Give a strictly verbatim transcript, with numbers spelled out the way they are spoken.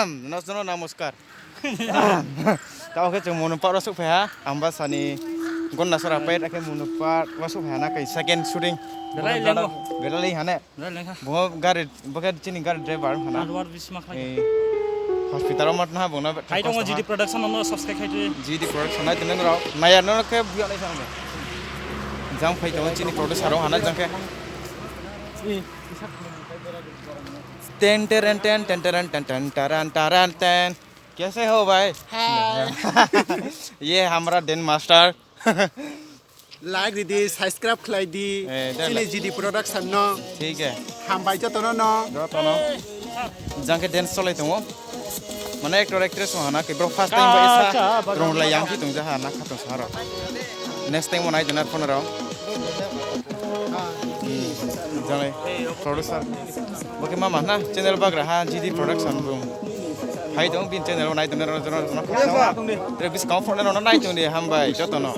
Nono namaskar. Tao khe chwng Monu Park o suk phaiha, Ambasani Gondasara pet akhe Monu Park o suk phaiha na kai second shooting. Belai lengo. Belai hane. Belai lengkha. Bo gari, bo gari chini gari driver hana. Hard work bisma khlai. Eh, hospital o mat na bo na. Hai tongo G D Production no subscribe khai twi. G D Production nai tene rao. Naya no khe buya nai sang. Jang phai tongo chini producer rao hana jang khe. Ten teren ten ten teren ten ten taran taran ten. Kaise ho bhai? Hi. Ye hamara den master. Like ridi, subscribe khlai di. Eh, dale. Chini G D Production no. Thik hai. Hambai jotono no. Jotono. Jang khe dance cholai tongo. Mane actor actress no hana khe bro first time bai sa. Rong lai yang ki tong jaha na khatong saro. Next time mo nai dena phone rao. Jale, producer. Bo khe mama na channel bagra ha G D Production bung. Hai dong bin channel nai dena ro ro ro. Tre bis comfort no nai tong di hambai jotono.